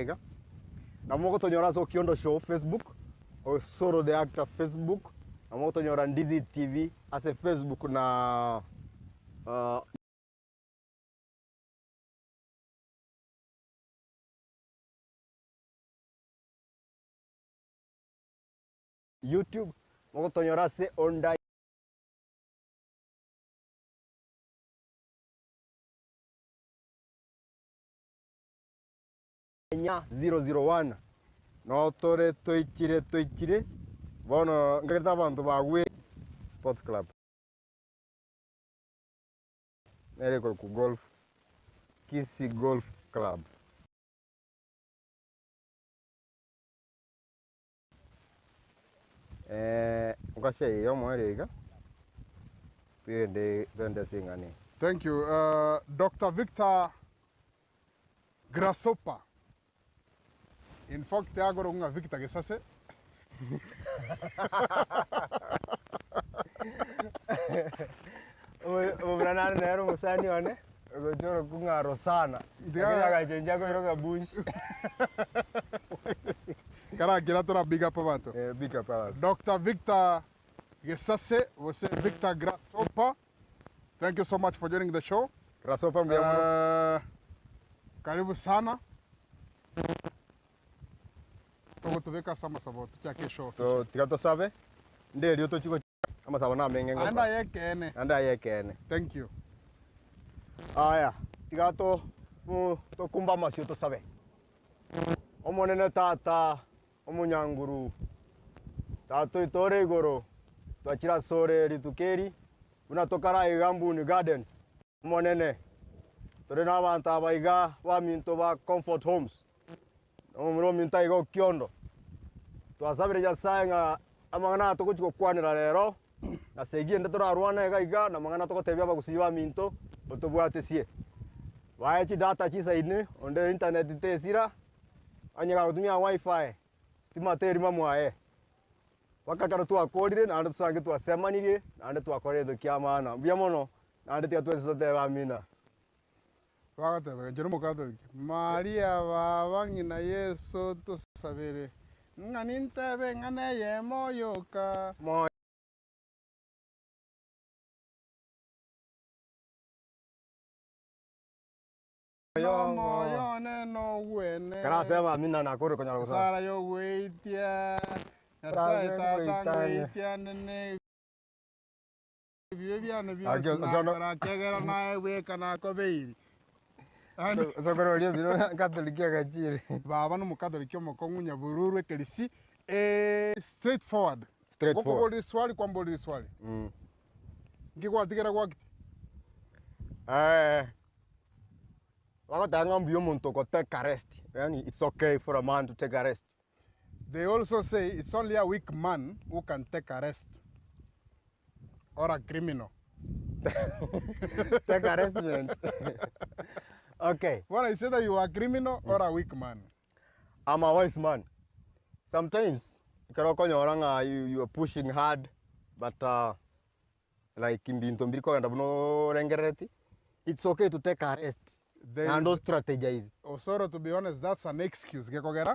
Iga nabo mogotonyora ase Okiondo Show Facebook, Osoro the Actor Facebook, nabo mogotonyora Ndizi TV ase Facebook na YouTube, mogotonyora ase Onda. Nya 001 Notore toichire toichire bono nkagerete abanto bagwe Sports Club nere ekorokwa golf Kisii Golf Club. Ngose eye omoerio iga togende togende ase eng'ana eye. Thank you. Doctor Victor Grasshopper. In fact akorokwa ng'a Victor Gesase. Omomura nare nere omosani one, ogocha orokwa ng'a Rosana, lakini agachenchia akoiroka Bush. Karakira tora big up abanto. Eh, big up abanto. Doctor Victor Gesase gose Victor Grasshopper. Thank you so much for joining the show. Grasshopper mbuya mono. Eh, karibu sana. Togotobeka ase amasabo tochake eshow To, tiga tosabe, nderio tochi gochaka amasabo namenge Aende ngokora. aye ekeene. Naende aye ekeene. Thank you. Aya, tiga to, to, tokumbe amasio tosabe. Omonene Tata omonyanguru, Tata oito ore igoro, twachire asore rituko eri, buna tokare aiga Mbuni Gardens. Omonene, tore nabanto aba iga baminto ba Comfort Homes, na omomura ominto aiga Okiondo. Twasabire Nyasae ng'a amang'ana aya togochia gokwanera rero, na segi ende torarwane iga iga, na amang'ana togotebia abagusii baminto, otobwatesie. Bae chidata chisaine, onde internet tesira, onye gagotumia wifi, sitima terima mwaye. Mpaka ekero twakorire, naende tosange twasemanirie, naende twakorire egento kia maana. Mbuya mono, naende tiga twensi totebe amina. Bagateba, Inche nomokatoliki. Maria baba ng'ina Yeso tosabere, ng'a nintebe eng'ana eyemo yoka. Moyo Nomoyo one nogwene. Ekero aseba amina nakore konyora gosaba. Esara y'ogweitia, Nyasae Tata ngweitia nene ebibe biane bionsi nakora ekiagera naye bweka nakobeiri. Sokoro oria obire Catholic agachire. Baba nomokatoliki omokong'u nyabururu ekerisi straight forward. Straight forward. Gokoboria riswali kwamboria riswali. Nki gwatigera gwakiti? Bagoteba ng'a mbuya omonto go take a rest, yaani it's okay for a man to take a rest. They also say it's only a weak man who can take a rest or a criminal. Take a restment. Okay. Bono it's either you are a criminal or a weak man. I'm a wise man. Sometimes ekero okonyora ng'a you, you are pushing hard but uh, like mbinto mbiri kogenda buna orengerereti, it's okay to take a rest There naende is- ostrategize. Osoro to be honest that's an excuse gekogera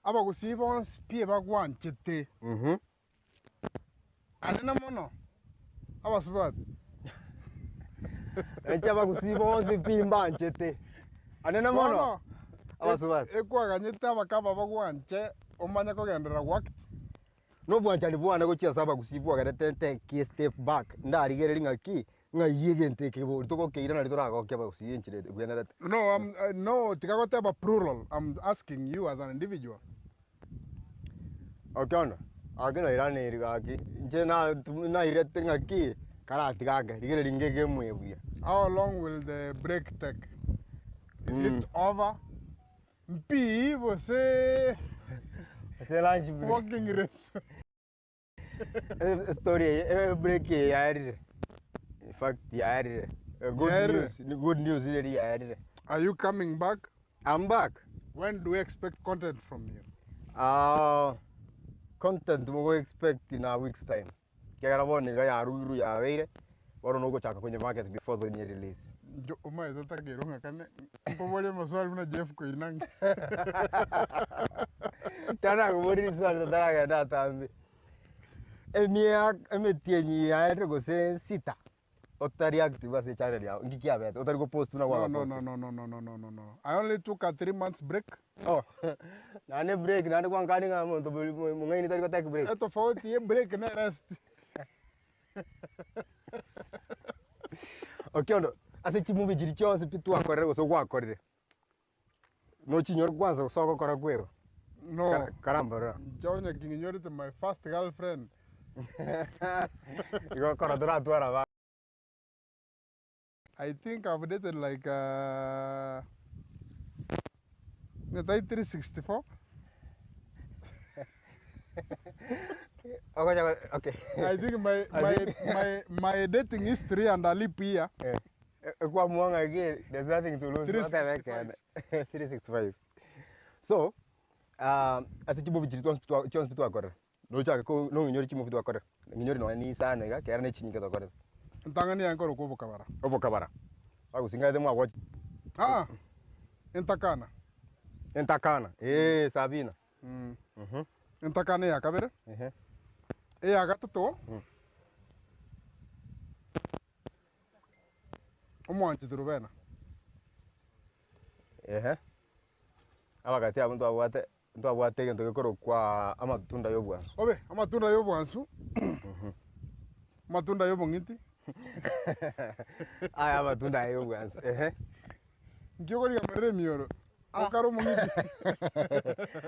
abagusii bonsi pi ebagwanchete Mhm. anene mono abasubati. Inche abagusii bonsi pi mbanchete anene mono Bono abasubati. ekwaganyete abakaba bagwanche omanye kogenderera goact. Nobwanchani bwane gochia ase abagusii bwagerete ntake a step back, ndarigererie ng'aki, ng'ai egento eke bori togokeira nario toragokia abagusii enchera ebwenerete. No, I'm, uh, no, tiga goteba plural, I'm asking you as an individual. Okay bono, gaki nairaneirie gaki, inche na nairete ng'aki, karatiga ake, rigereria ngeke emwe buya. How long will the break take? Is it over? Mpii gose Ase lunch break. walking race. Story eye ebreak eye yaerire. In fact yaerire. Good Yaerire? news, ni good news eri yaerire. Are you coming back? I'm back. When do we expect content from you? Ah, content mogo expect in a week's time. Ekiagera bono iga yarugirwe yabeire. Bono nogochaka konye market before tonye release. Inche omanyete otakeire ong'akane, nkoborie amaswali buna Jeff Koinange. Tanakoboria riswali totaragenda atambe. Emiaka emetienyi yaerire gose sita, otari active ase echannel yago, nki kiabete? Otari gopost buna No, no, kwagapost. no, no, no, no, no, no, no, no. I only took a 3 months break. Oh, naende break naende kwankani ng'a omonto mong'aini tari gotake break. Etofauti ye break na erest. Okiondo, ase chimovie chiria chionsi pi twakorire gose gwakorire, nochinyore kwanza gose ogokora kwerwa? No. Karambarora. Inche onye king'inyorete my first girlfriend. Igo okora toratwara abana. I think I've dated like tai 364. Ogocha okay. I think my, my, my, my dating history and a leap year. Eh, ekwamua ng'a ki there's nothing to lose. 365. Otebe ekeene. 365. So, ase chimovie chiria twonsi twa chionsi pi twakorire, nochake ko nong'inyore chimovie twakorire, ng'inyore nonye na isano iga, ekero na echinyinge twakorete. Entang'ani yaye nkorokwa obokabara. Obokabara, bagosingete mwagochi. Aa, entakana. Entakana, eeh Sabina. Entakana eya kabere. Eya gatato, omwanchete Rubena. Ehe, abagati abwo ntwabwate ntwabwate egento gekorokwa amatunda ya obwansu. Obe, amatunda ya obwansu, amatunda ya obong'iti. Aya amatunda aya ya obwansu, ehe. Nki okorigamerera emioro, okare omong'iti.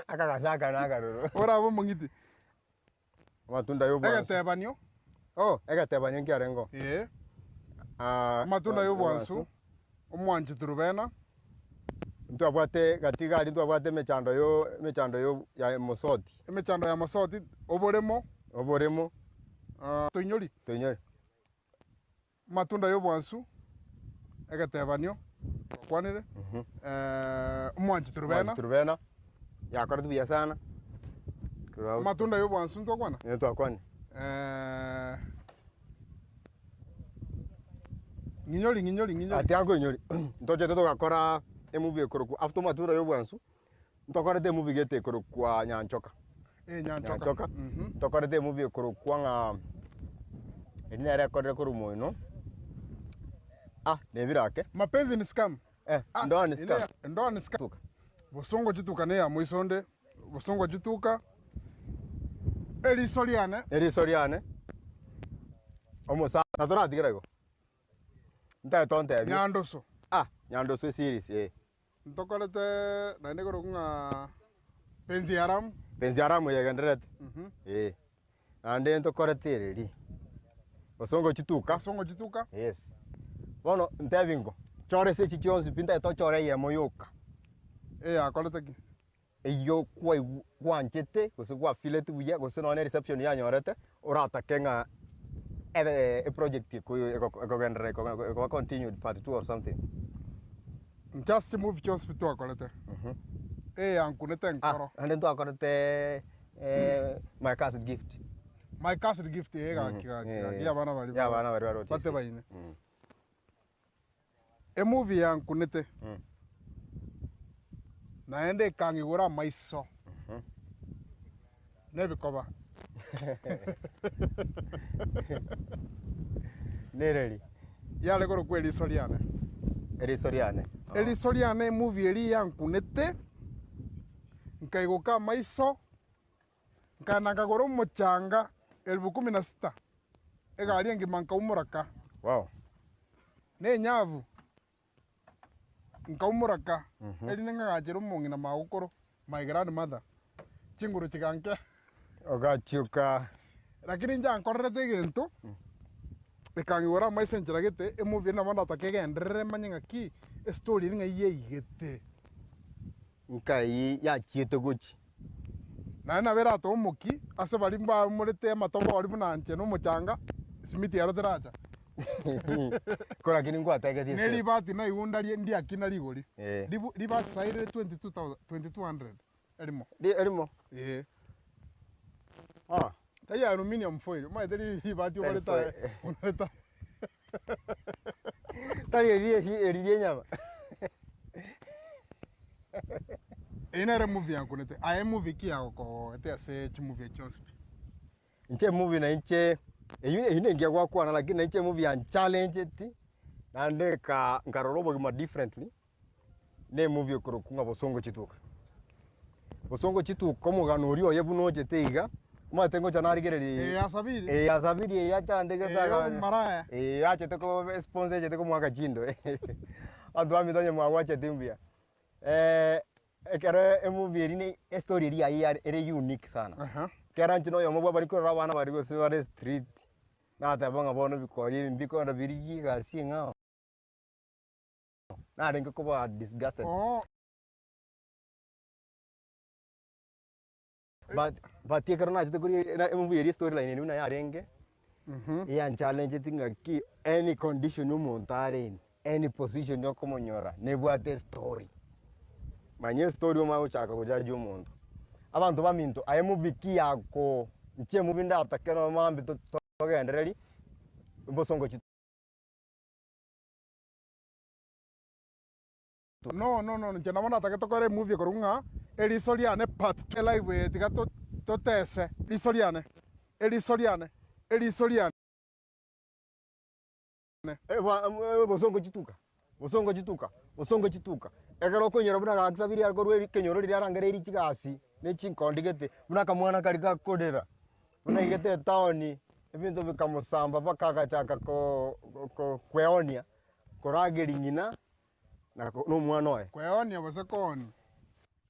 Akagasa aka na akaroro. Orabe omong'iti. Amatunda ya obwansu. Egetebanio. Oh, egetebanio nkiarenge oo? Ee. Amatunda ya obwansu, omwancheti Rubena. Ntwabwate gati iga aria ntwabwate emechando yo emechando yo ya mosoti. Emechando ya mosoti, oboremo. Oboremo. Toinyori. Toinyori. Amatunda ya obwansu, egetebanio, twakwanire, omwancheti Rubena. Omwancheti Rubena, yakorete buya sana. Amatunda ya obwansu ntwakwana? Eh, twakwanire. Ng'inyori, ng'inyori, ng'inyori. Ati ankoinyori, ntochete togakora emovie ekorokwa after amatunda ya obwansu, ntokorete emovie gete ekorokwa Nyanchoka. Eh, Nyanchoka. Nyanchoka. Ntokorete emovie ekorokwa ng'a eri nere ekorire korwa moino, ah, nebire ake. Mapenzi ni scam. Eh, Ah, ndoa ni ine scam. Ndoa ni scam. Bosongo chituka ne ya moisonde, bosongo chituka, eriso riane. Eriso riane, omosa na toratigera igo, ntagete ontebie. Nyandoso. Ah, Nyandoso eseries eh. Ntokorete naende korokwa ng'a Penzi Haramu. Penzi Haramu yegendererete, eh. Naende ntokorete ereri, bosongo chituka. Bosongo chituka. Yes. Bono ntebi ingo, chora ase echi chionsi pi ntagete ochore eyemo yoka. Eyakorete ki? Eyio kwaigw gwanchete gose gwafeeleti buya gose nonye na ereception yanyorete, oratake ng'a ebe eproject eko ekogenderera ekoba continued part two or something. Inche ase chimovie chionsi pi twakorete, eyankunete Ah, enkoro. naende ntwakorete my cousin gift. My cousin gift eh gaki gaki gaki ya abana baria Ya abana baria baroche bate baine. Emovie yankunete naende ekang'igora amaiso na ebikoba. Nereri? Yare korokwa eriso riane. Eriso riane. Eriso riane emovie eria yankunete, nkaigoka amaiso, nkagenda nkagora omochanga elfu kumi na sita, egari engima nkaumora ka. Wow. Na enyabu, nkaumora ka, erinde ng'agachere omong'ina magokoro, my grandmother, chinguru chigankea. Ogachioka. Lakini inche ankorerete egento, ekang'igora amaiso enchera gete, emovie nabo ndatake egenderere manye ng'aki, estory eri ng'ai yaigete. Nkai yachiete gochia. Naende nabo eratoe omokia ase baria mbaumorete amatobori buna inche na omochanga, esimiti ero teracha. Ko lakini ngwategetie Ne step. ribati naigwe ndarie ndiakina rigori. Eh. Ribu ribati saii rire 22,000 2200 erimo. Ri erimo? Eeh. Ah. Tari aluminium foil, omanyete ri ribati Tari oboreta foil. oboreta. Tari eri eri eri ria enyama. Eyio nere movie yankunete. Aye movie ki yagokogogete ase chimovie chionsi pi? Inche emovie na inche, eyio eyio nengiya gwakwana lakini na inche emovie yanchallengeti, naende eka nkarora obogima differently, na emovie ekorokwa ng'a Bosongo Chituka. Bosongo Chituka omogano oria oye buna ochete iga, omanyete ngocha narigereria Eye ya Sabiri? Eye ya Sabiri eye achandegete Eye aka- omomaraya? Ee achete ko esponsor echete komoaka chindo abanto bamito onye mwagwacheti mbuya. Ekero emovie eria ne estory eria yaye yare ere unique sana. Aha. Ekero inche na oyomo bwa baria korora abana baria gose bare street, nateba ng'a bono ebikori ebi mbikogenda birigie egasi eng'ao. Narenge koba disgusted. Oo. But, but ekero nachete korigereria na emovie eria estory line buna yarenge, eyanchallengeti ng'aki any condition omonto are in, any position okomonyora nebwate estory. Manya estory omanye gochaka gojudge omonto. Abanto baminto aye movie ki yako inche emovie ndatake nonye mambia to- togendereri, bosongo chi. No no no inche nabo natagete tokore emovie ekorokwa ng'a eriso riane part two live eye tiga to totese riso riane eriso riane eriso riane. Bosongo chituka, bosongo chituka, bosongo chituka. Ekero okonyora buna gaki sabiri akorwa ekenyoro riria arangereiri chigasi ne chinkondi gete, buna akamwana karia gakorera, buna aigete etaoni, ebinto bikamosamba mpaka agachaka ko ko kweonia, korageria ng'ina. na nomwana oye. Kweonia gose koonia?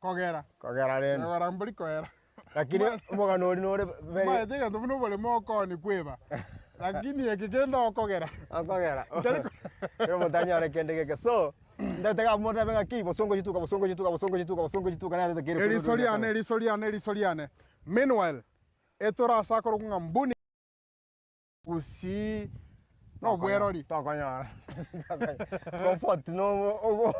Kogera. Kogera rende. Kogera mbori koera. Lakini omogano oria nore very. Omanyete egento buna oboremo okoonia kweba, lakini eke kende okogera. Okogera. Ntari ko. Ekero omonto anyore kende geke. So, ndete iga motebe ng'aki, bosongo chituka, bosongo chituka, bosongo chituka, bosongo chituka narete kere Eriso riane, eriso riane, eriso riane. Meanwhile, etore ase akorokwa ng'a mbuni. Gusii nobwerori. Tokonyora. Comfort no ogo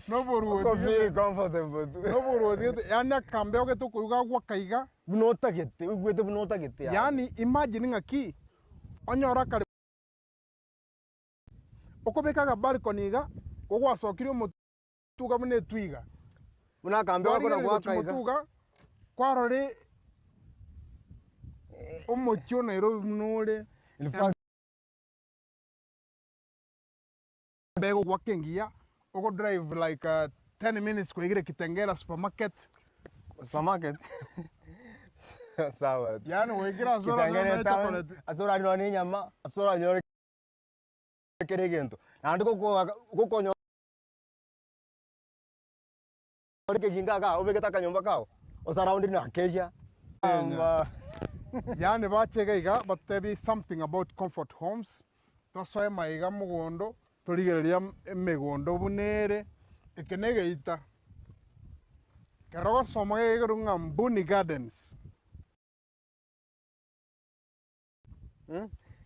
Noboruoti Oko feel comfortable tu. Noboruoti gete yaani akambeo gete okoigwa gagwaka iga. Buna otagete, oigwete buna otagete yaani. Yaani imagine ng'aki onyore akare okobeka akabalcony iga, gogwasokirie omotuga buna etwiga. Buna akambeo gakona Kwarigereria gochia goaka iga. motuga, kwarora omochie o Nairobi buna ore, In fact. Embego goaka engiya, ogo drive like 10 minutes kwaigire Kitengela supermarket. Supermarket? Sawa. Yaani goikera ase oranyore Kitengela ne etown, chocolate. ase oranyore ne enyama, ase oranyore kera egento. Naende gokoaka gokonyora ekeginga igaa obegete akanyomba kao, osaraundiri na acacia. Yaani bache iga iga batebi something about comfort homes, tosoe maiga mogondo, torigererie emegondo buna ere, eke na egeita. Ekero ogosoma gekerwa ng'a Mbuni Gardens.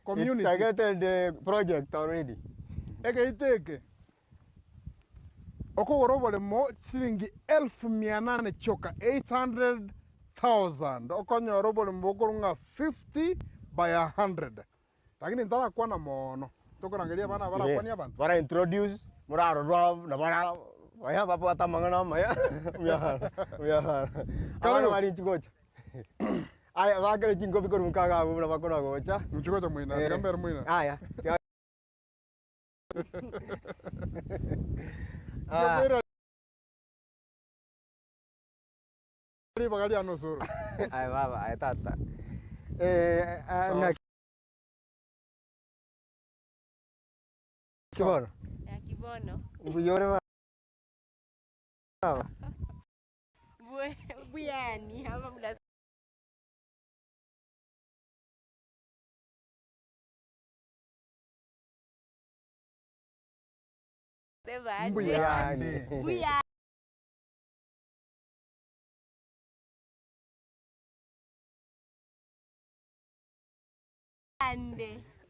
Community. It's targeted the project already. Egeita eke, okogora oboremo chiringi elfu mia nane chioka, 800,000, okonyora oboremo bokorwa ng'a 50 by 100. Lakini ntarakwana moono, tokorangeria abana aba barakwanie abanto. Bara introduce, morarorwa na bara baya babwate amang'ana amaya, mbuya mbuya Abana bari inchi gocha. Aya bakere chinkobi korwa nka iga abwo buna bakona gocha. Inchi gocha moino, tiga mbere moino. Aya. Ah. Nkoira ribaga riane osoro. Aye baba, aye tata. Eh, ah, Sawa. naki bono? Naki bono. Mbuya ore baba? Buyani ama mna Mbuyande. Buyani.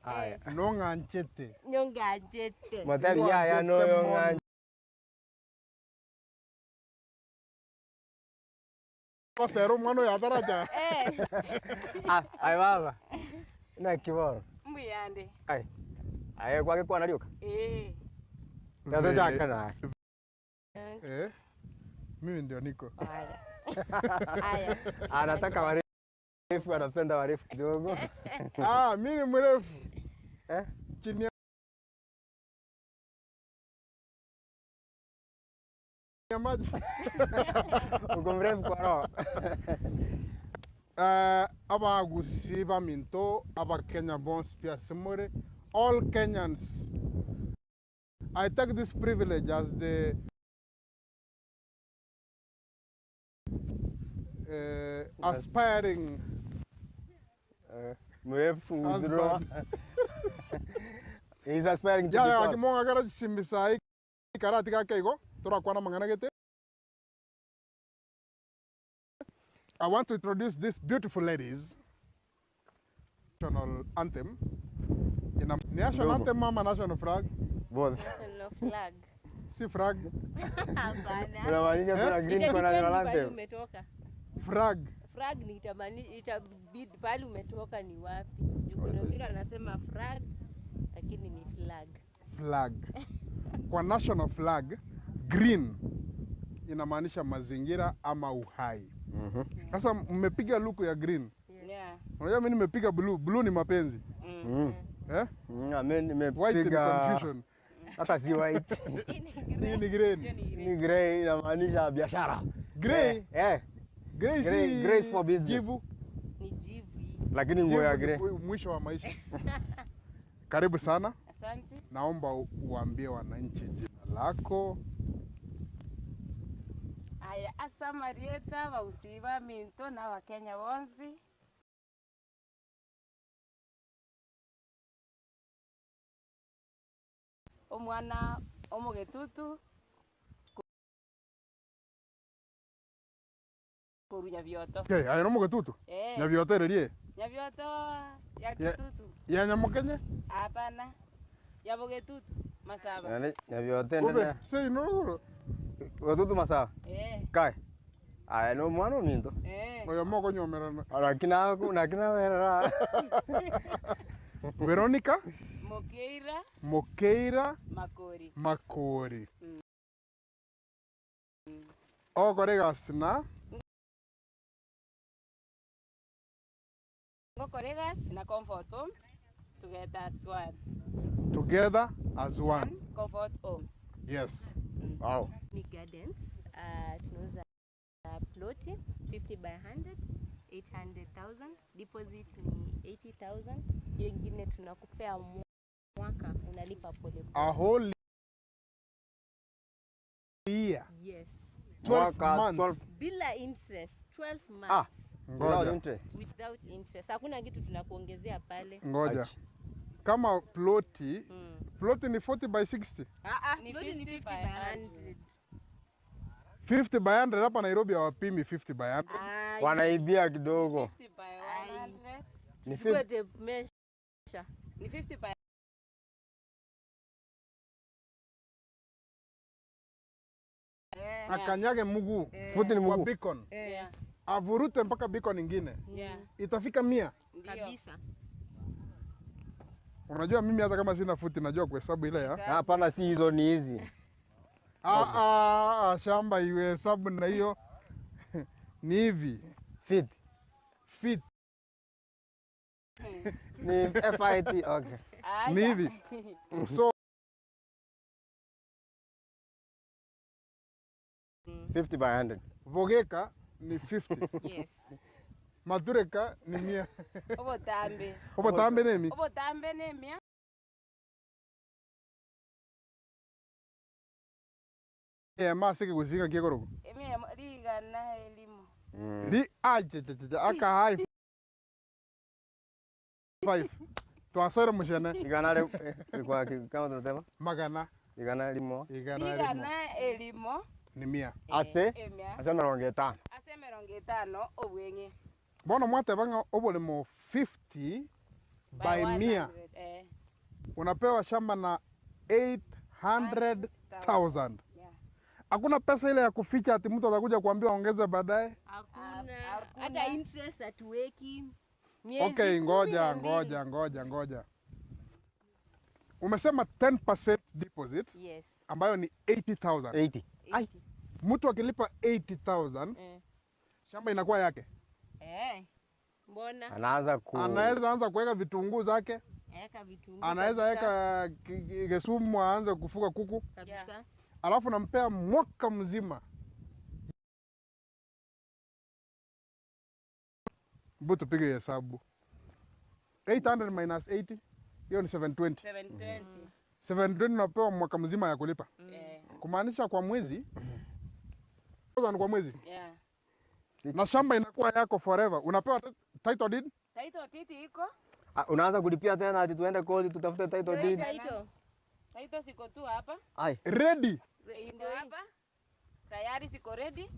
Aya. Nong'anchete. Nong'anchete. Motebi yaya noyo ng'anchete. Gosera omwana oyo ataracha. Eh. Ah, aye baba. Naki bono? Mbuyande. Ai. Aye kwagekwana rioka? Eh. Tiga tochake naye. Eh, mimi ndio niko. Haya. Haya. Anataka warefu, anapenda warefu kidogo. Ah, mimi ni mrefu. Eh? Chini ya maji. Uko mrefu kwa roho. Eh, abagusi baminto abakenya bonsi pi ase more all Kenyans I take this privilege as the eh, aspiring Eh, mrefu with roho. husband. He's aspiring to be Yaya tall. akimong'a kera chisimbi sai karati gake igo torakwana amang'ana gete. I want to introduce these beautiful ladies. National anthem. Ina, national Ndogo. anthem ama national flag? Both. National flag. Si flag, Hapana. Unamaanisha kuna Eh? green kwa Itadepend national pahali anthem? umetoka. flag. Flag ni itamani itabidi pahali umetoka ni wapi. Juu kuna wengine wanasema flag lakini ni flag. Flag. Kwa national flag, green inamaanisha mazingira ama uhai. Sasa mmepiga luku ya green. Yeah. Unajua mimi nimepiga blue. Blue ni mapenzi. Mm. Eh? Mm, mimi White ni nimepiga confusion. hata si white. Hii ni green. Ni grey inamaanisha biashara. Grey? Eh, eh, Grey si Grey- grey is for business. Jivu. Ni jivu hii. lakini nguo ya Jivu ni grey. mwisho wa maisha. Karibu sana. Asante. Naomba u- uambie wananchi jina lako. Aya, asa Marieta bausi ba minto na abakenya bonsi. Omwana omogetutu koru Nyabioto. Okay, aye no mugetutu. Eh, Nyabioto ererie. Nyabioto ya Ya- kitutu. Ya Nyamokenye? Hapana. Ya bogetutu masaba. Nani nyabiote Ube, ndene. sei norogoro. Watutu masawa. Eh, Kai. Aya no mwana ominto. eh. Oyo mokonyomerana. Lakini aku lakini werera. Veronica Mokeira Mokeira Makori. Makori. Ogokora egasi na Ngokora egasi na Comfort Homes together as one. together as one. Comfort Homes. Yes. Wow. Ni gardens. Uh, tunauza ploti 50 by 100 800,000 deposit ni 80,000 hiyo ingine tunakupea mwaka unalipa pole A pole. whole year. Yes. 12 Mwaka months. 12 Bila interest 12 Ah. months without Ngoja. interest. without interest. Hakuna kitu tunakuongezea pale. Ngoja. Achi. Kama ploti, Mm. ploti ni 40 by 60. Ah ah, Ni ploti ni 50 50 by by 100. 50 by 100 hapa Nairobi hawapimi 50 by 100. Ah, Wanaibia kidogo. 50 by 100. Ni chukua 50. tape measure. Ni 50 by Akanyage mguu Futi ni kwa mguu. beacon. Yeah. Avurute mpaka beacon ingine. Yeah. Itafika mia. Ndio. Kabisa. Unajua mimi hata kama sina futi najua kuhesabu ile ya. Hapana, si hizo ni hizi. Ah, ah, ah, shamba ihesabu na hiyo ni hivi Fit. feet Ni FIT. Okay. Aya. ni hivi so 50 by 100. vogeka ni 50 Yes. matureka ni mia Obotambe. obotambe nemi Obotambe ne mia. ema sike gusinga kiegorogo Emia rigana elimo. ri ajejeje aka high five twasore mushene Igana le kwa kama tunasema magana igana limo. igana rimo Rigana elimo ni mia Ase emia. ase mirongo itano. Ase mirongo itano obweng'e. bono mwateba ng'a obolimo 50 by mia 100, Eh. unapewa shamba na 800,000 Yeah. hakuna pesa ile ya kuficha ati mtu atakuja kuambia ongeze baadaye Hakuna Hakuna. hata interest hatuweki. Miezi okay kumi ngoja na mbili. ngoja ngoja ngoja. Umesema 10% deposit Yes. ambayo ni 80,000. 80. Ai, Mtu akilipa 80,000 Eh. shamba inakuwa yake. Eh. Mbona anaanza ku Anaweza anza kuweka vitunguu zake, eka vitunguu. anaweza kabisa, weka ki- kesumu aanze kufuga kuku, kabisa. alafu nampea mwaka mzima. Hebu tupige hesabu. 800 minus 80 hiyo ni 720. 720. 720 unapewa mwaka mzima ya kulipa. Eh, Kumaanisha kwa mwezi 1000 kwa mwezi yeah. na shamba inakuwa yako forever. Unapewa title deed. Title deed iko. Ah, unaanza kulipia tena ati tuende koti tutafute title deed. Title. Title siko tu hapa. Ai. ready. Iko hapa. Tayari siko ready.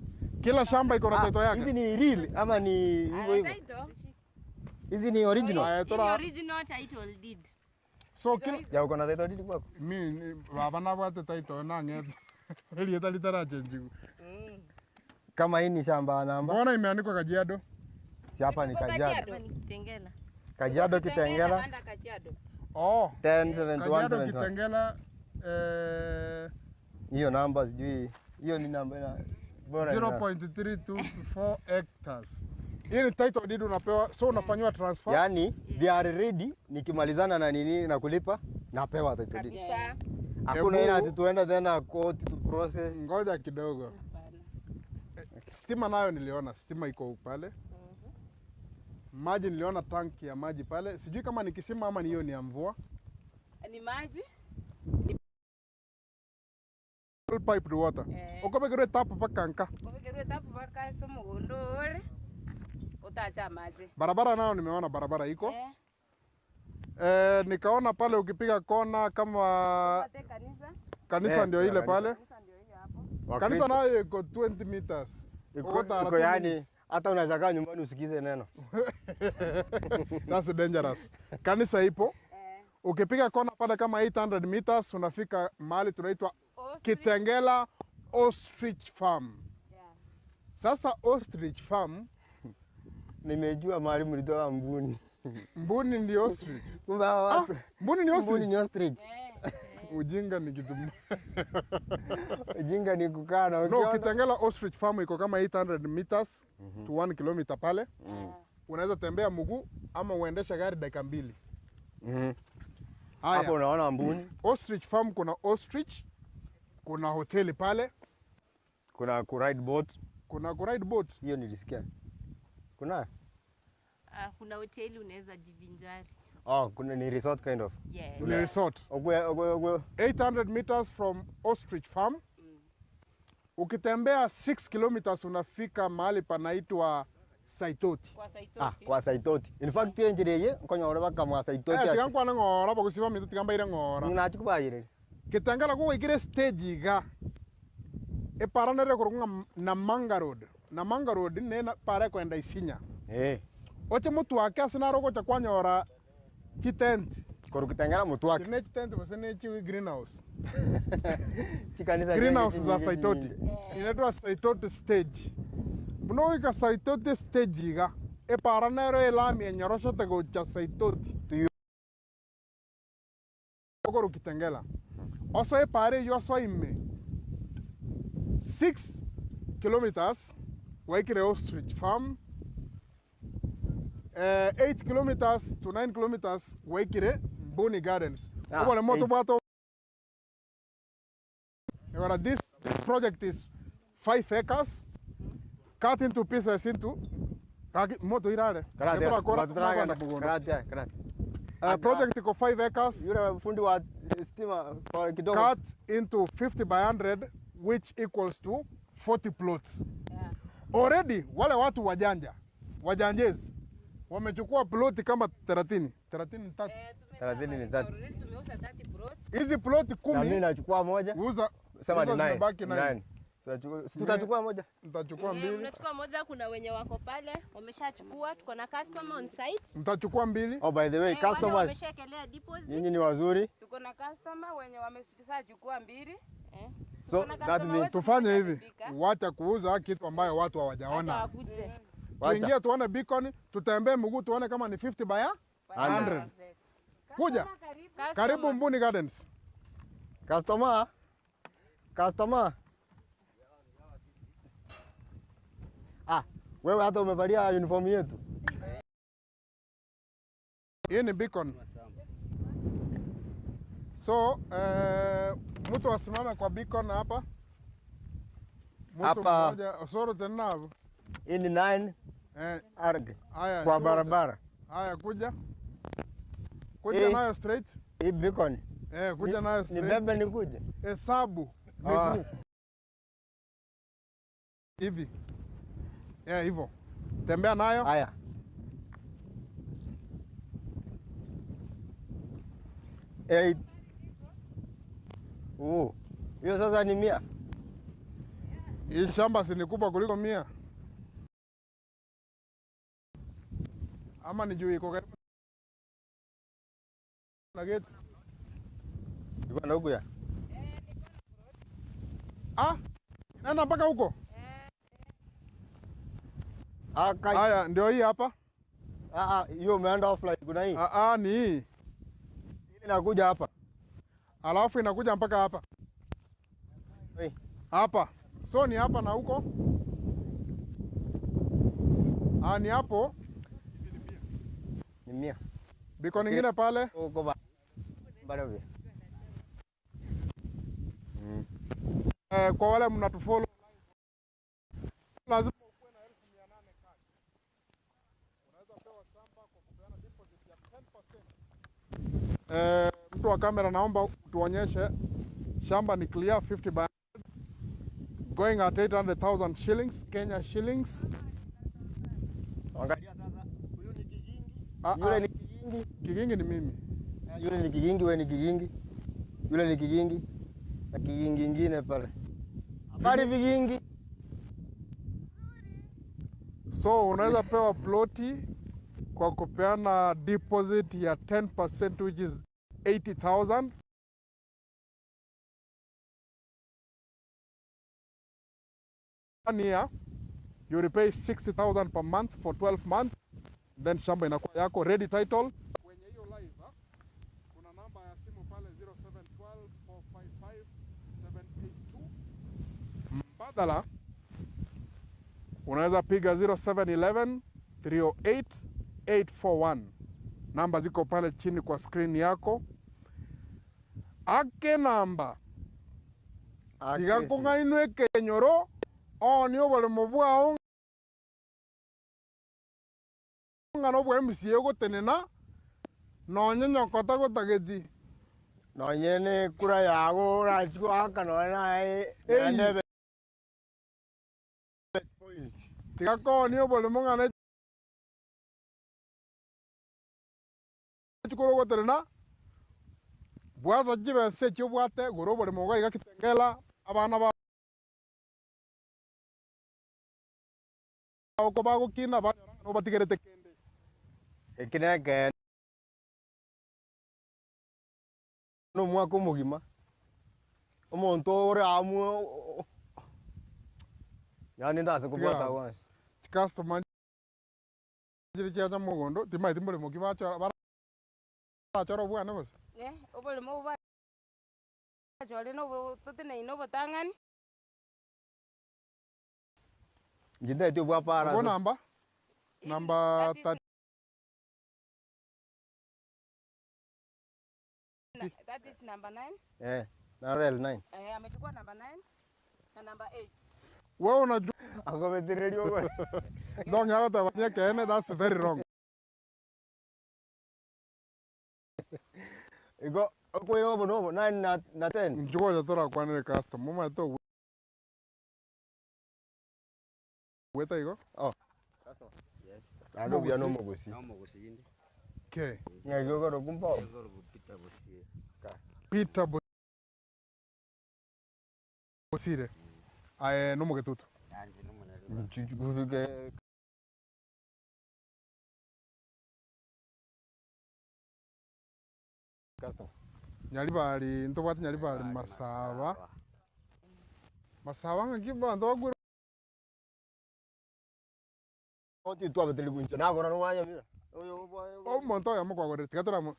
Kila shamba iko na title Ah, Hizi yake. ni real ama ni hivyo hivyo? Title. Hizi ni original. Aya, Hii ni tora original title deed. so kila Ya uko na title deed kwako? mi ni- baba nabwate title nang'ete elieta litarachenjigu. Kama hii ni shamba namba. Mbona imeandikwa Kajiado? Si hapa ni Iko Kajiado. Hapa ni Kitengela. Kajiado Kitengela Anda Kajiado. Oh, 1071 Kajiado 71. Kitengela eh, Hiyo namba sijui. Hiyo ni namba ina bora. ina- 0.324 hectares. Hii ni title deed unapewa, so unafanyiwa transfer. Yaani they are ready nikimalizana na nini na kulipa napewa title deed. Kabisa. Hakuna Hebu- ile ati tuende tena court to process. Ngoja kidogo. Hapana. Stima nayo niliona, stima iko pale. Maji niliona tanki ya maji pale, sijui kama ni kisima ama ni hiyo ni ya mvua. Ni maji. All piped water. Eh. Okobekerwe tap paka nka. Kubikerwe tapu paka ase omogondo ore. Utacha maji. Barabara nayo nimeona barabara iko. Eh. Eh, nikaona pale ukipiga kona kama Upate kanisa. kanisa Eh, ndio ile kuna pale. Kanisa ndio hiyo hapo. Kanisa Wakristo. nayo iko 20 meters. Iko, Uko tara iko two yani minutes. hata unaweza kaa nyumbani usikize neno. That's dangerous. Kanisa ipo. Eh. Ukipiga kona pale kama 800 meters unafika mahali tunaitwa Ostrich. Kitengela Ostrich Farm. Yeah. Sasa Ostrich Farm, Nimejua mahali mlitoa mbuni. mbuni ndio ostrich. Kumbe hawa Ah, watu mbuni ni mbuni ostrich. ni ostrich. Eh. Ujinga ni kitu. Ujinga ni kukaa na No, ukiona. Kitengela Ostrich Farm iko kama 800 meters to 1 kilometer pale. Unaweza tembea mguu ama uendeshe gari dakika mbili. Mhm. Haya. Hapo unaona mbuni, Ostrich Farm kuna ostrich, kuna hoteli pale, kuna ku ride boat. kuna ku ride boat. Hiyo nilisikia. Kuna? Ah, kuna hoteli unaweza jivinjari. Oh, kuna ni resort kind of. Yes. Ni resort. Ogwe ogwe ogwe. 800 meters from Ostrich Farm. Ukitembea 6 kilometers unafika mahali panaitwa Saitoti. Kwa Ah, Saitoti. kwa Saitoti. In fact enjire ye nkonyora bakamwa Saitoti. Eh, tiga nkwane ng'ora bagusiba minto tiga mbaire ng'ora. Ninachikubayire. Kitengela gogoikire stage iga eparanere korwa ng'a Namanga Road. Namanga Road ne na- para kwenda Isinya. Eh, Oche motwake ase naro ogocha kwanyora chitent. koru Kitengela mutwake. Chiri ne chitent gose ne chi greenhouse. Chikanisa Greenhouse nyingi za nyingi Saitoti. nyingi. Inaitwa Saitoti stage. Buna goika Saitoti stage iga epara nero elami enyoroshete gocha Saitoti. Tuyo- Okoru Kitengela. Oso epara eywo oso ime 6 kilometers waikire Ostrich Farm. Eh, 8 kilometers to 9 kilometers waikire Mbuni Gardens. Ah, Obone moto eight. bwato. Agora this project is 5 acres cut into pieces into Kaki- moto irare. Karate. Ekora Watu kora- Bugondo. Karate, karate. Uh, project iko 5 acres Yule fundi wa stima kwa kidogo. cut into 50 by 100 which equals to 40 plots. Yeah. Already wale watu wajanja wajanjezi wamechukua ploti kama 30 30 tatu. Eh, 30 ni tumeshamaliza tatu. already, tumeuza 30 plots. Hizi ploti Na mimi kumi nachukua moja. uza Sema ni hizo 9. zimebaki nine. Tunachukua si tutachukua moja. Nitachukua Eh, mbili, Unachukua moja, kuna wenye wako pale wameshachukua, tuko na customer on site. nitachukua mbili. Oh, by the way, Eh, wale customers wameshaekelea deposit. nyinyi ni wazuri. Tuko na customer wenye wameshachukua mbili. Eh, So Tuko na that customer means wetu Tufanye mmoja hivi, amefika. wacha kuuza kitu ambayo watu hata hawajaona. wakuje. wacha. Tuingie tuone beacon, tutembee mguu tuone kama ni 50 by 100. 100. Kuja. Karibu Mbuni Gardens. Customer. Customer. Ah, wewe hata umevalia uniform yetu. Hii ni beacon. So, eh, mtu asimame kwa beacon hapa. Mtu Hapa. mmoja Osoro tena hapo. Hii ni 9 Eh, arg haya. kwa njoo. barabara. Haya kuja. Kuja Eh. nayo straight. Hii beacon. Eh, kuja nayo straight. Nibebe nikuje. Hesabu Ah. miguu hivi. Eh, hivyo. Tembea nayo. Haya. Eight. Oh. Hiyo sasa ni 100. Hii shamba si ni kubwa kuliko 100. Ama ni juu iko karibu na geti. Iko na huku ya. Ah, inaenda mpaka huko. Ah, kai. Haya, ndio hii hapa. Ah, ah, hiyo umeenda offline kuna hii. Ah, ah, ni hii. Hii inakuja hapa. Alafu inakuja mpaka hapa Hii. hapa. So ni hapa na huko. Ah, ni hapo. Ni 100. Biko nyingine pale. Huko ba. Bado vya. Eh, kwa wale mnatufollow lazima ukuwe na 800,000 cash. Unaweza pewa shamba kwa kupeana deposit ya 10%. Eh, mtu wa kamera naomba tuonyeshe shamba ni clear 50 by 100 going at 800,000 shillings Kenya shillings. Angalia sasa, huyu ni kigingi, Ah, yule ah, ni kigingi, kigingi ni mimi. yule ni kigingi, wewe ni kigingi, yule ni kigingi na kigingi ingine pale. Habari vigingi. So unaweza pewa ploti kwa kupeana deposit ya 10% which is 80,000. One year you repay 60,000 per month for 12 months, then shamba inakuwa yako ready title. Kwenye hiyo live ah, kuna namba ya simu pale 0712 455 782. Mbadala unaweza piga 0711 308 841. Namba ziko pale chini kwa screen yako. Ake namba tiga kong'ainwa ekenyoro oonie oboremo bwao ng'a na obwa MCA ogotenena nonye nyoko tagotageti. Nonye ne kura yago orachi goaka nonye naye Ei. naende ebe spoil. Tiga koonia oboremo ng'a na chikoro ogotenena bwata chibesa echio obwate gora oboremo iga iga kitengela abana ba oko bagokina banyora ng'a nobatigerete kende. Eki nekeene na omwaka omogima, omonto ore amo yaani ndase kobwata Tiga. bonsi. Chicustomer chiri chiacha mogondo timaeti mboremo ki bachora barachore obwane gose? Eh, oboremo obo bachore na obo toteneine obotang'ani. Inche ntaeti obwa para Obo ase. namba? Namba That is That is number 9. Eh, na rel 9. Eh, amechukua number 9 na number 8. Wewe unajua Akobetereria ogo. ndong'ea gotebania ekeene that's very wrong. Igo okoira obo nobo 9 na na 10. Inche gocha torakwanere customer omanyete ogweta igo. Yes. Naende obuya na omogosi. Nomogosi inde. Okay. Ng'aki okoroku mbogo. Egoro Peter Bosire. Peter Bosire. Aye nomogetutu. Yanje nomonere. Nchuchuke customer. Nyaribari ntobwate Nyaribari Masaba. Masaba ng'aki abanto bagwire Oti twabetereria goincha nagora nomanya mira. Oyo omonto oyomo kwagorire tiga toramo.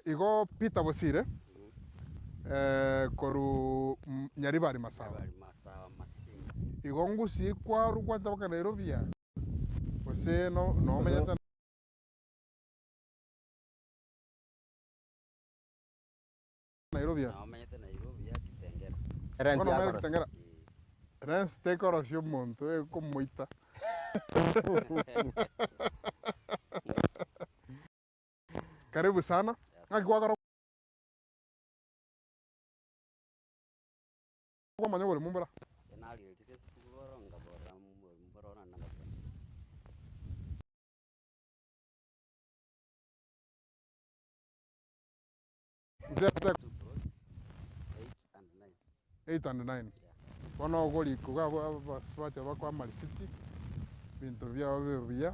Igo Peter Bosire korwa Nyaribari Masawa. Igo ngusii kwarwa gwancha mpaka Nairobi aa? Gose nomenyete Nairobi aa? Bono omenyete Kitengela? Rent tekorosia omonto ekomoita. Karibu sana. Ng'aki gwakora kwamanya oborimo mbora? Narigeretie esukuru bono nkaborora oborimo bore naende ngakwana. Nse Two plots, 8 and 9. 8 and 9. Yeah. Bono ogorika iga abwo abasubati aba kwa amarisiti, ebinto biabo bibe buya.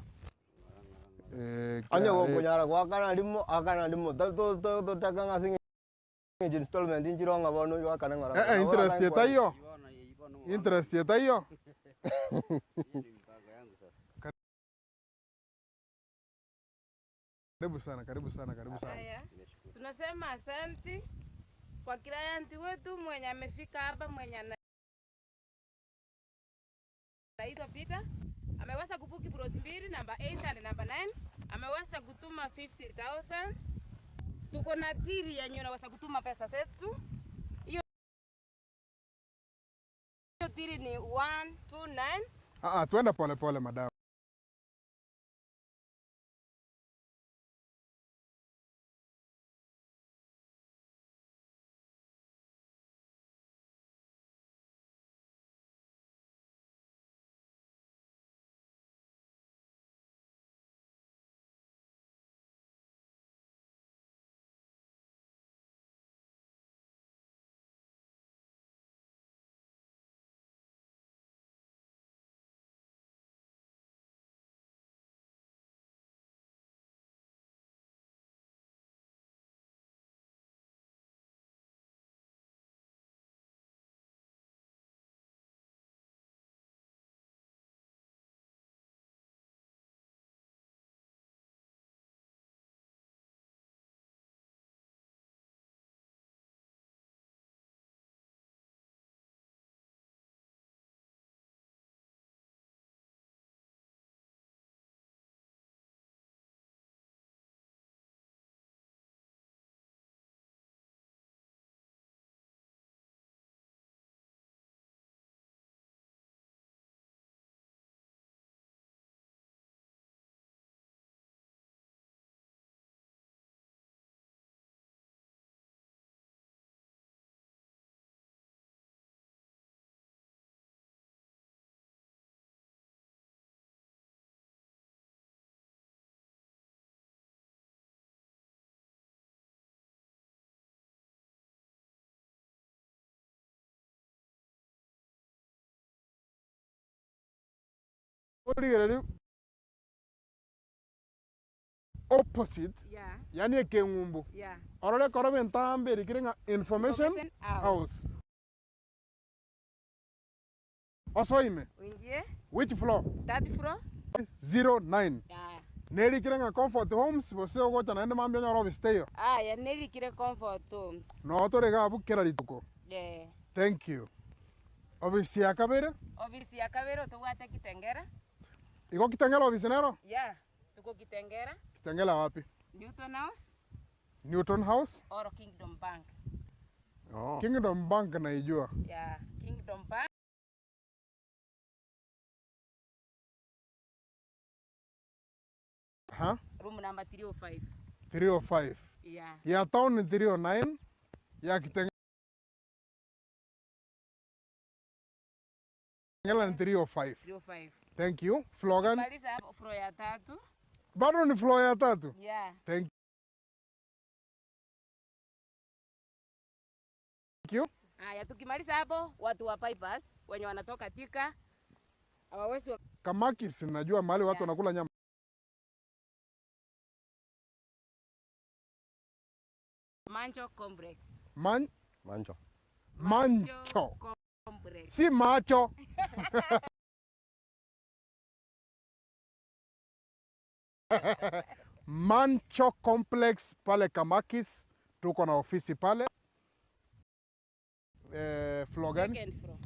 Onye gokonyara goakana rimo, akana rimo, totaka ng'a ase eng'encho installment nchire ng'a bono oywo akane ng'ora Eh, eh, interest etaiyo, interest etaiyo. Karibu sana, karibu sana, karibu sana. Haya, tunasema asanti kwa client wetu mwenye amefika hapa mwenye anaitwa Peter ameweza kubuki plot mbili namba 8 and namba 9 ameweza kutuma 50000 tuko na tiri yenye unaweza kutuma pesa zetu hiyo tiri ni 129 Ah, ah, twende pole pole madam. Origereria opposite, Yeah. yaani ekeng'umbu. Yeah. Orore ekero entambe erikire ng'a information Information house. house. Osoe ime. Uingie Which floor? Third floor. 09. Yeah. Nerikire ng'a Comfort Homes gose ogocha naende mambia onyore office teiyo. Aya nerikire Comfort Homes. Noo tore iga abwo kera rituko. Yeah. Thank you. Office ya kabere? Office ya kabere tobwate Kitengela. Igo Kitengela office nero? Yeah, tuko Kitengela. Kitengela wapi? Newton House. Newton House. Or Kingdom Bank. Oh. Kingdom Bank naijua. Yeah, Kingdom Bank. Aha. Room number 305. 305. Yeah. Ya town ni 309, ya Kitengela ni 305. 305. Thank you. Floor gani? Maliza hapo floor ya tatu. Bado ni floor ya tatu? Yeah. Thank you. Haya, tukimaliza hapo watu wa bypass wenye wanatoka Thika hawawezi wa... Kamaki sinajua mahali watu Yeah. wanakula nyama. Manjo Complex. Man, Mancho. mancho. Complex. Si macho. Mancho Complex pale Kamakis, tuko na ofisi pale. Eh, floor gani? Second floor.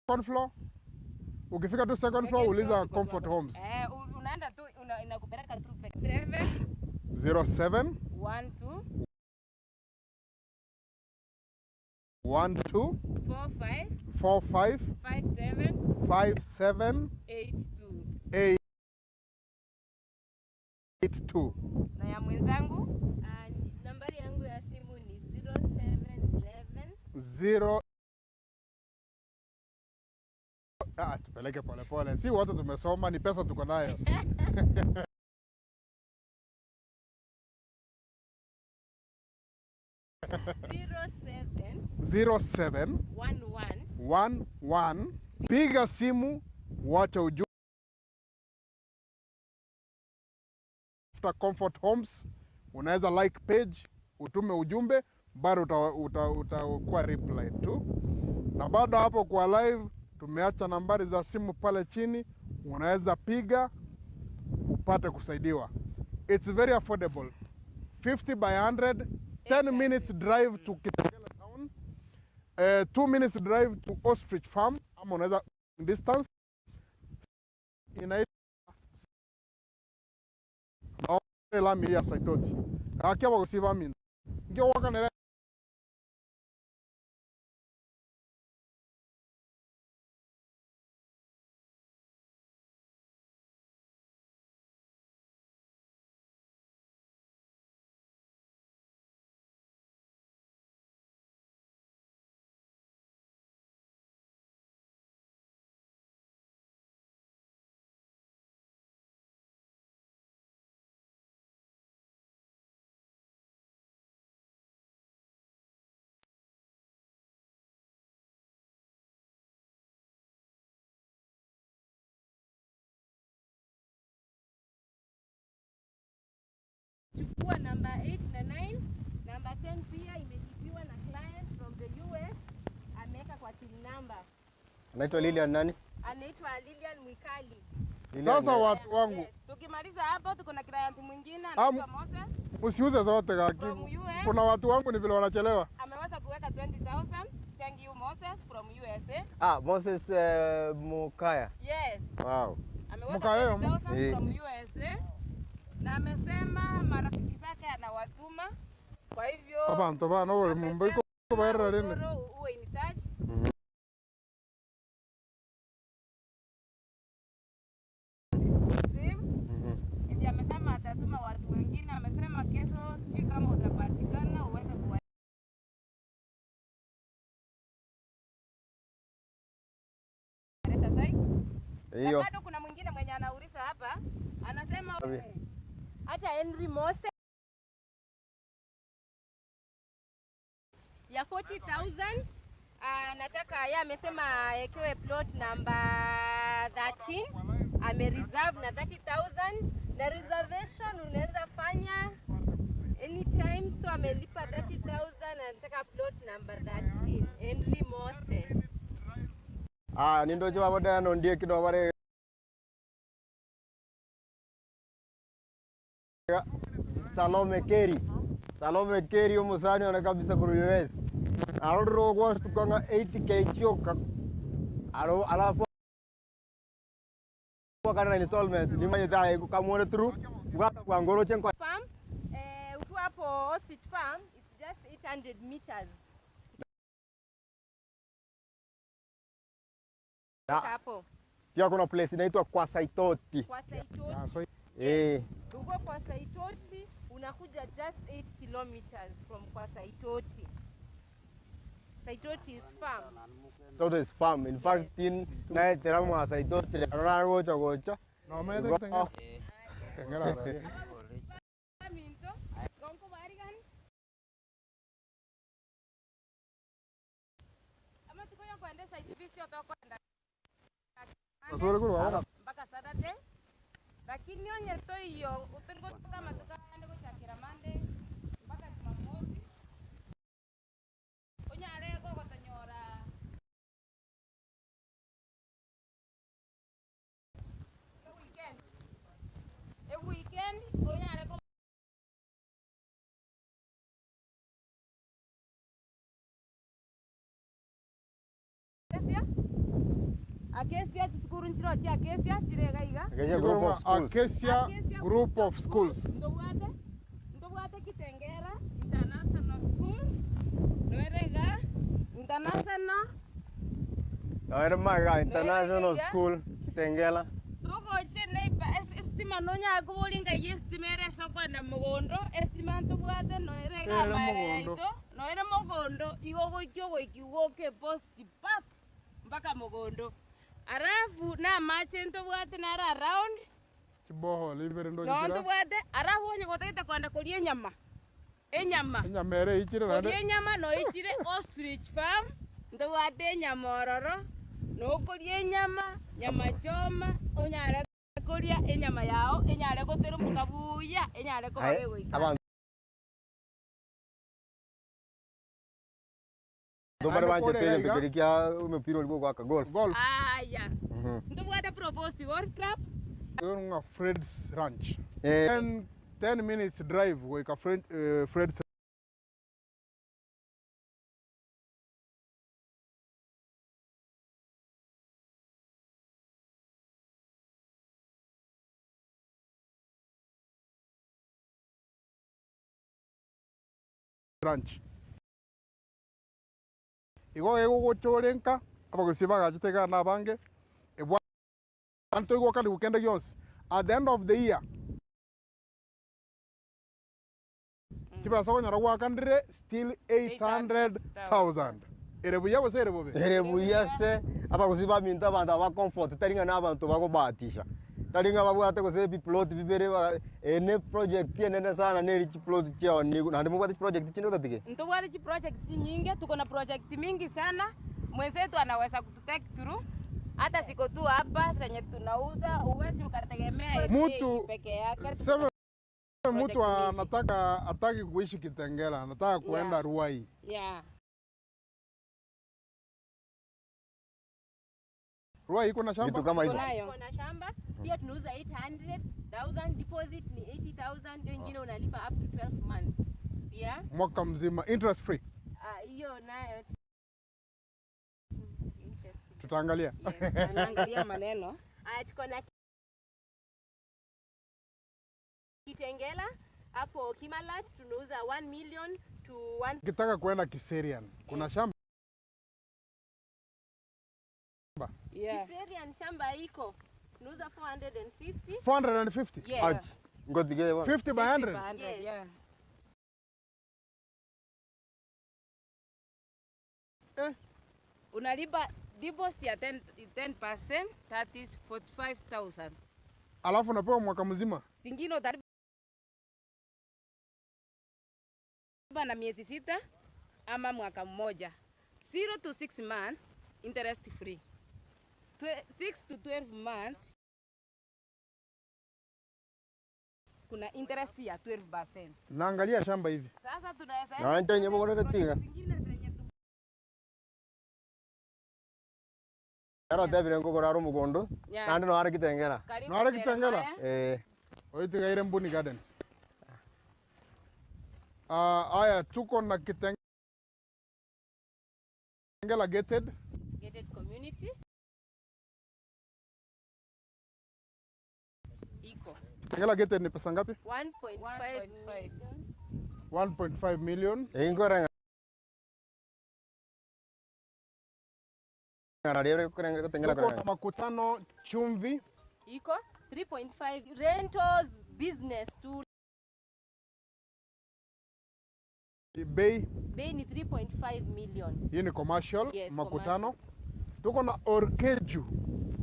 Second floor. Ukifika tu second floor Second uliza floor tuko Comfort hapo. Homes. Eh, unaenda tu inakupeleka tu peke. 7 07 1 2 12 4 5 45 5 7 57 8 2. 82. Na ya mwenzangu Nambari yangu ya simu ni 0711 0 Ah, tupeleke polepole, si wote tumesoma, ni pesa tuko nayo. 07 07 11 11 piga simu, wacha ujumbe. Comfort Homes, unaweza like page, utume ujumbe, bado utakuwa uta, utakuwa reply tu. Na bado hapo kwa live tumeacha nambari za simu pale chini, unaweza piga upate kusaidiwa. It's very affordable. 50 by 100, 10 minutes drive to Kitengela town, 2 minutes drive to Ostrich Farm, ama unaweza distance inaitwa lami ya Saitoti. Akia bagusiba minto. Ngio wakanera Chukua namba 8 na 9. Namba 10 pia imelipiwa na client from the US, ameweka kwa till number. Anaitwa Lilian nani? Anaitwa Lilian Mwikali. Lilian sasa nani? watu wangu Yes. tukimaliza hapo tuko na client mwingine Am- anaitwa Moses msiuze zote from kaki. US. Kuna watu wangu ni vile wanachelewa. Ameweza kuweka 20,000. Thank you Moses from USA. Ah, Moses Mukaya. Yes. Wow. Ameweka Mkayo. 20,000 Eh. from USA. Na amesema marafiki zake anawatuma. Kwa hivyo Abantu bano bali mumba iko bayerera rinde. Osoro uwe in touch. Simu. Eti amesema atatuma watu wengine, amesema kesho sijui kama utapatikana uweze kuwa leta site. Na Hiyo. bado kuna mwingine mwenye anauliza hapa, anasema Abi. Hata Henry Mose ya 40,000 anataka yeye amesema awekewe plot number 13 amereserve na 30,000 na reservation unaweza fanya anytime, so amelipa 30,000 anataka plot number 13 Henry Mose. Ah, nindoche babodana nondie kido bare Salome Keri. Salome Keri omusani ona kabisa kuru US. Arorro kwa tukanga 8k chioka. Aro alafu kana installment ni manye tae kamwone through bwata kwa ngoro chen kwa Farm eh, ukiwa hapo Ostrich Farm it's just 800 meters Ya. hapo Pia kuna place inaitwa kwa Saitoti. kwa Saitoti. Ah, so Eh. Uko kwa Saitoti unakuja just 8 kilometers from kwa Saitoti. Saitoti is farm. Saitoti is farm. In fact, in na teramu Saitoti arora gocha gocha. no me de Go. tengera. Tengera. Minto, gonko barigan. Ama tukoyo kwenda site visit otokwenda Basore kuru baba. mpaka Saturday. Lakini onye to iyo uturiko kama tukaende gochakira Monday mpaka Jumamosi. Onyare gogotonyora. Acacia chisukuru nchiroo chia Acacia chire iga iga. Acacia Group of Schools. Acacia Group of Schools. Ntobwate ntobwate Kitengela International School noere iga International. Noere magega International School Kitengela. Togochia neighbor estima nonyare koboria ngai estima ere ase okoenda mogondo estima ntobwate noere iga Ere amaega mogondo. yaito noere mogondo igo ogoikia ogoikia ogoka epost pap mpaka mogondo. Alafu na amache ntobwate naro around. Chibohole ibere ndoche Noo chira. ntobwate, alafu onye gotagete kogenda koria enyama, enyama. Enyama ere eichire naende. Koria enyama noichire ostrich farm, ntobwate enyama ororo, nokoria enyama, nyama choma, onyare koria enyama yao, enyare goteremoka buya, enyare koba Aye, gegoika. abanto bare Naende banchete kore iga egento iga. keria kia omopira oria bwogoaka golf. Golf. Aya, ntobwate Provost Golf Club. Igo ng'a Fred's Ranch. Eh. 10 minutes drive goika Fred's Ranch. Igo egogocha ore nka, abagusii bagachete igaa na abange, ebwate toigokaniwa kende gionsi, at the end of the year, chibesa okonyora gwakanire still 800,000. Ere buya gose ere bobe? Ere buya se, abagusii baminto abanto aba ba comfort tari ng'a nabanto bagobahatisha, tari ng'a babwate gose ebiplot bibere ba eye ne project enene sana neri chiplot chiao nigo naende mobwate chiproject chinde otatige? Ntobwate chiproject chinyinge, tuko na project mingi sana, mwenzetu anaweza kututake through, hata siko tu hapa zenye tunauza, huwezi ukategemea Mtu peke yake. Tuko na sema mtu project mingi. anataka hataki kuishi Kitengela, anataka kuenda Yeah. Ruai. Yeah. Ruai iko na shamba? Vitu kama hizo. Tunayo. Iko na shamba pia tunauza 800,000 deposit ni 80,000 ndio ingine unalipa up to 12 months. Yeah. Mwaka mzima interest free. Ah, hiyo nayo interest. Tutaangalia. Yes. Anaangalia maneno. Ah, tuko na Kitengela hapo Kimalat tunauza 1 million to 1 Ukitaka kuenda Kiserian, kuna shamba Yeah. Kiserian shamba iko tunauza 450. 450. Yes. Ach, ngotige bwana. 50 by 100. 100, Yes. yeah. Eh. Unalipa deposit ya 10, 10% that is 45,000. Alafu unapewa mwaka mzima. Zingine utalipa na miezi sita ama mwaka mmoja. 0 to 6 months interest free. 6 to 12 months kuna interest ya 12%. Naangalia shamba hivi. Sasa tunaweza Na ntenye bogorere tinga. zingine zenye tu Yaro tebire ngogora aro omogondo, Yeah. naende noare Kitengela. karibu Noare Kitengela? Jeremiah. Eh, Oitigaire Mbuni Gardens. Ah, haya tuko na Kitengela gated. Gated community. Iko Kitengela gated ni pesa ngapi? 1.5 1.5. million. 1.5 million. inkoreng'a rero koreng'a Kitengela Tuko na koreng'a. makutano chumvi. Iko 3.5 rentals business tu Bei bei ni 3.5 million. hii ni commercial. Yes, makutano. Tuko na Orkeju.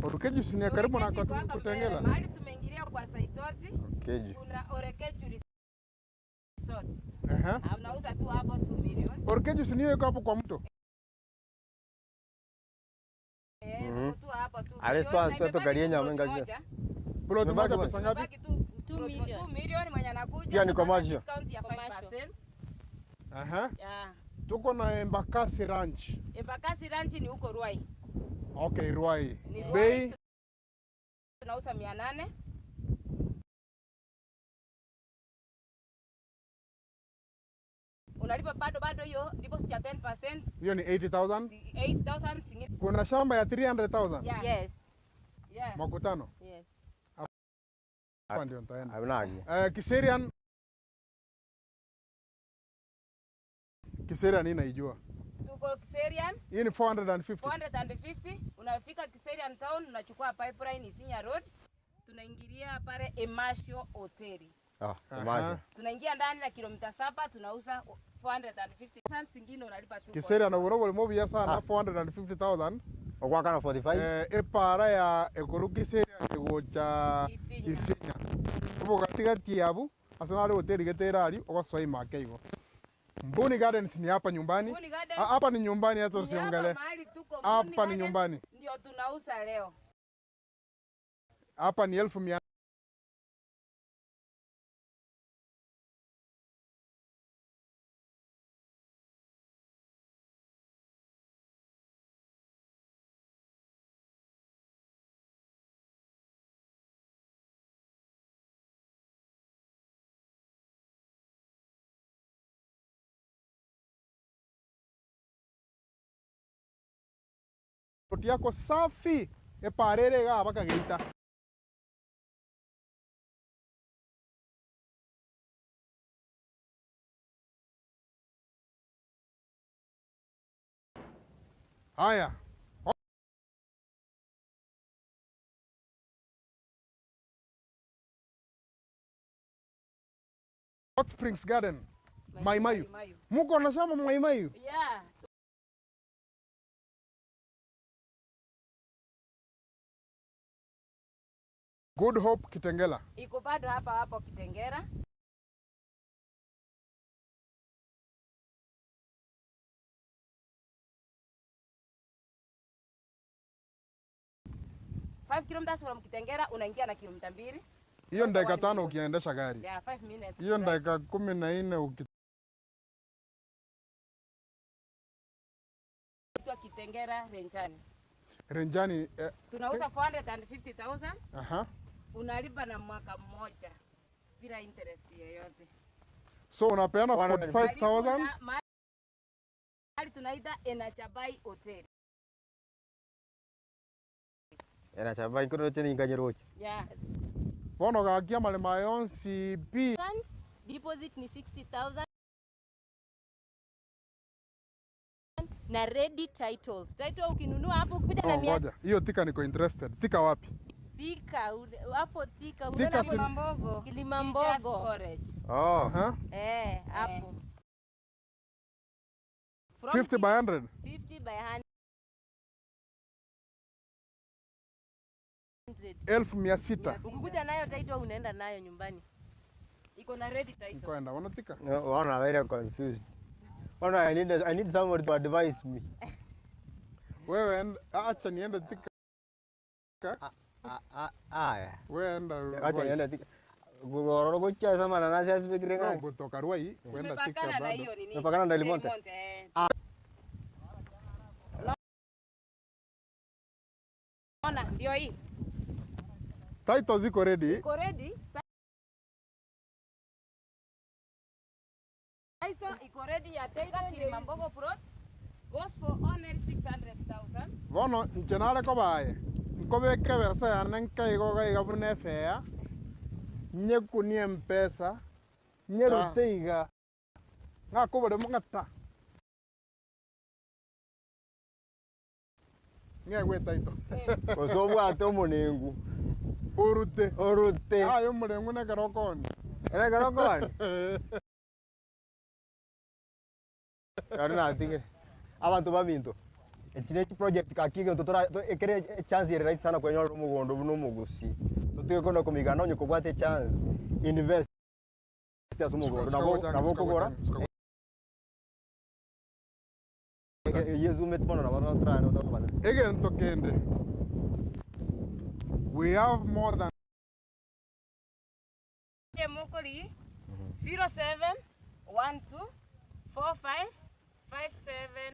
Orkeju si ni ya karibu na Orekeju iko hapa mbele, Kutengela. Mahali tumeingilia kwa Saitoti Keju. kuna Orekeju Resort. Ehe. Unauza tu hapo 2 million. Orkeju si niyo iko hapo kwa mto. Eh, Mhm. tuko tu hapo 2 Are million. sto- Na sto tokarie imebaki tu nyama plot ngajia. moja. Plot Imebaki moja wapi? pesa ngapi? Imebaki tu 2 plot million. 2 million mwenye anakuja. Pia ni anapata commercial. Discount ya Commercial. 5%. Aha. Yeah. Tuko na Embakasi Ranch. Embakasi Ranch ni huko Ruai. Okay, Ruai. Ni Ruai Bei tunauza 800. Unalipa bado bado hiyo deposit ya 10%, hiyo ni 80,000. 8,000 zingine. Kuna shamba ya 300,000. Yeah. Yes. Yeah. Makutano. Yes. Hapa ndio nitaenda. Abwo nagiya. Eh, Kiserian Kiserian hii naijua. Tuko Kiserian Hii ni 450. 450 unafika Kiserian town unachukua pipeline Isinya Road tunaingilia pale Emasio Hoteli. Ah, Aha. Emasio. Tunaingia ndani na kilomita saba tunauza 450 cents zingine unalipa tu. Kiserian obwo oborimo obuya sana 450,000. Ogoakana 45. Eh, epara ya ekoru Kiserian egocha Isinya. Isinya. Obogatigati abwo ase nare hoteli gete ere aria ogosoa ime ake igo. Mbuni Gardens ni hapa nyumbani. Mbuni Gardens. Ah, Hapa ni nyumbani hata Ni hapa usiongele. mahali tuko Mbuni Hapa ni Gardens, nyumbani. Ndio tunauza leo. Hapa ni elfu mia Ploti yako safi epara ere iga bakageita. Haya. Hot Springs Garden. Maimayu. Maimayu. Muko na shamba Maimayu? Yeah. Good Hope Kitengela. Iko bado hapa hapo Kitengera. Five kilometers from Kitengera unaingia na kilomita mbili. Hiyo ni dakika tano ukiendesha gari. Yeah, five minutes. Hiyo ni dakika kumi na nne uki Inaitwa Kitengera Renjani. Renjani eh, Tunauza 450,000 aha. unalipa na mwaka mmoja bila interest yoyote. So unapeana 450,000. 45,000 Karibu na Mahali tunaita Enachabai Hotel. Enachabai nkoroche ninkanyeroche. Yeah. bono gakia amaremo aya onsi pi Deposit ni 60,000 na ready titles. Title ukinunua hapo ukipita na Oh, mia ngoja hiyo Thika niko interested. Thika wapi? Thika une- hapo Thika Thika unaona si- Kilimambogo. Kilimambogo. Teachers College. Oh. Aha. Eh, hapo From 50 by 100. 50 by 100. 600,000. Ukikuja nayo title unaenda nayo nyumbani. Iko na ready title. Nikoenda wana Thika. No, Ona very confused. Ona I need somebody to advise me. Wewe enda, acha niende Thika. Ah ah aya. Wewe enda Acha Ruai. niende Thika. Gororo gochia sama na nasi asipikire No, ng'aki. kutoka Ruai kwenda Thika Tumepakana na bado. hiyo nini? Tumepakana na Del Monte? eh. Ona ndio hii. Title ziko ready. Iko ready. Title iko ready ya Thika Kilimambogo plot. Goes for only 600,000. Bono inche nare kobaye nkobeke ebesa yane nkaiga iga buna efeya nyekunie mpesa nyerute iga ng'akoboremo ng'ata ng'egwe etaito Gose obwate omonengu. orute Orute. aye omorengu nekero okoonia Ere kero okoonia? Kare natigire. Abanto baminto. Echi ne chiproject gaki egento tora to- ekere echance ere rahisi sana kwenyorera omogondo buna omogusi. Totige kona komigana onye kobwate echance, invest ase omogondo nabo nabo okogora eywo ezumeti bono nabo toraende tokobana. Egento kende we have more than Mokori 07 12 45 57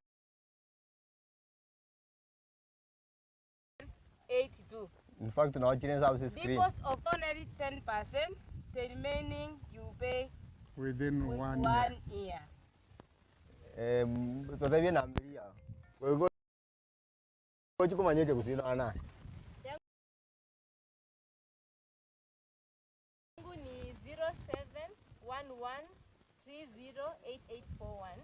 82. In fact nao chire nsa ase screen. Deposit of only 10%, the remaining you pay within with one year. one year. Totebie enamba eria yago. Goika ochi komanya ekegusii nonya naye. 11 308841,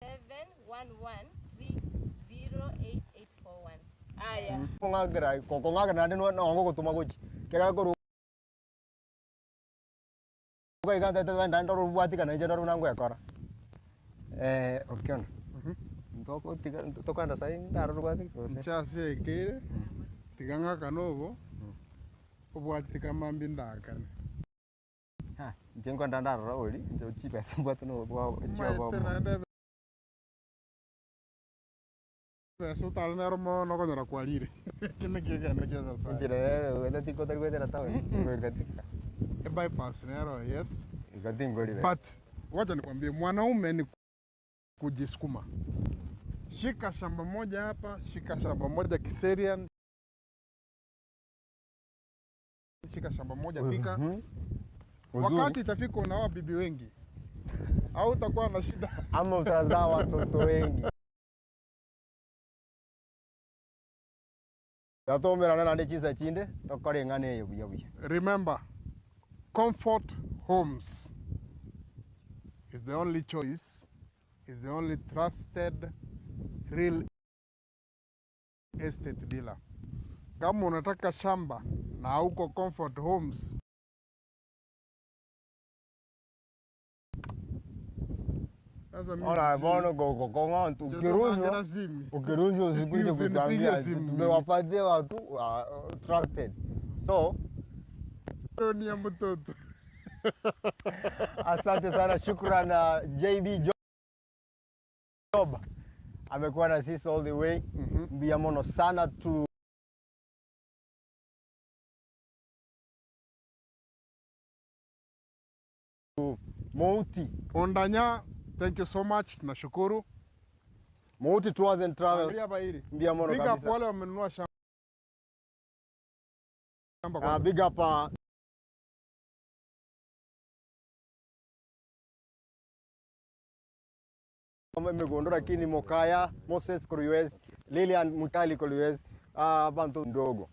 0711 308841. Aya. Kong'akera kong'akera naende nonye ngogotoma gochia, ekero korwa iga iga ntaete naende ndore obwatikana inche ndore buna ngwekora. Okiondo, ntogotiga tokoenda saii ndarora obwate gose? Inche ase ekeire, tiga ng'akane obo, obwatika mambia ndakane. Ha, inche nkoenda ndarora oria, inche chibesa mbwate na obwo Omanyete chiobwo naende ebesa otare nero mono okonyora kwarire, ekio nakio ekeene kia Nyasaye. Enchera nere oeteti kotari goetera town, goika Thika. Ebypass nero yes. Igo tingori besa. But wacha nikwambie mwanaume ni kujisukuma. Shika shamba moja hapa, shika shamba moja Kiserian, shika shamba moja Thika. Uzuri. Wakati itafika unaoa bibi wengi au utakuwa na shida. Ama utazaa watoto wengi. Tatomerana naende chinsa chinde, tokore eng'ana eye buya buya. Remember, Comfort Homes is the only choice, is the only trusted real estate dealer. Kama unataka shamba na hauko Comfort Homes, sasa mimi Ona sijui. bono gokong'ontu Ndio ukirushwa naongea simu. ukirushwa usikuje Usinipigie kutuambia simu. tumewapatia watu trusted. So Ni ya mtoto. asante sana, shukran JB Job amekuwa na sisi all the way. Mbia mono sana tu Mouti Ondanya, thank you so much, tunashukuru. Mouti Tours and Travels, Angalia hapa hili. mbia mono Big up kabisa. wale wamenunua shamba kwanza. Big up Migondo lakini Mokaya, Moses Koruwes, Lilian Mutali Koruwes, bantu ndogo.